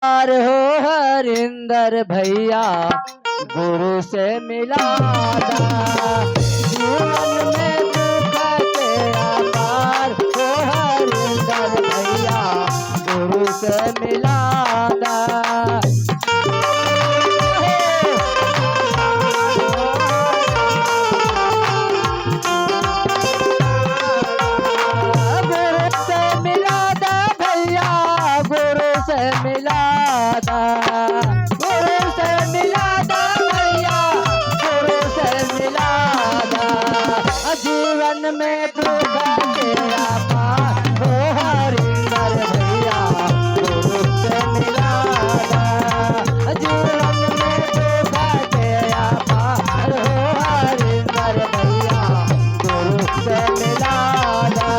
हो हरिंदर भैया गुरु से मिला दा। जीवन में दुख के अपार हो हरिंदर भैया गुरु से मिला दा। गुरु से मिला दा भैया, गुरु से मिला दा, गुरु से मिला दा भैया, गुरु से मिला दा। जीवन में दुख के अपार हो हरिंदर भैया गुरु से मिला दा। जीवन में दुख के अपार हो हरिंदर भैया गुरु से मिला दा।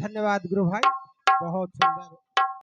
धन्यवाद गुरु भाई, बहुत सुंदर।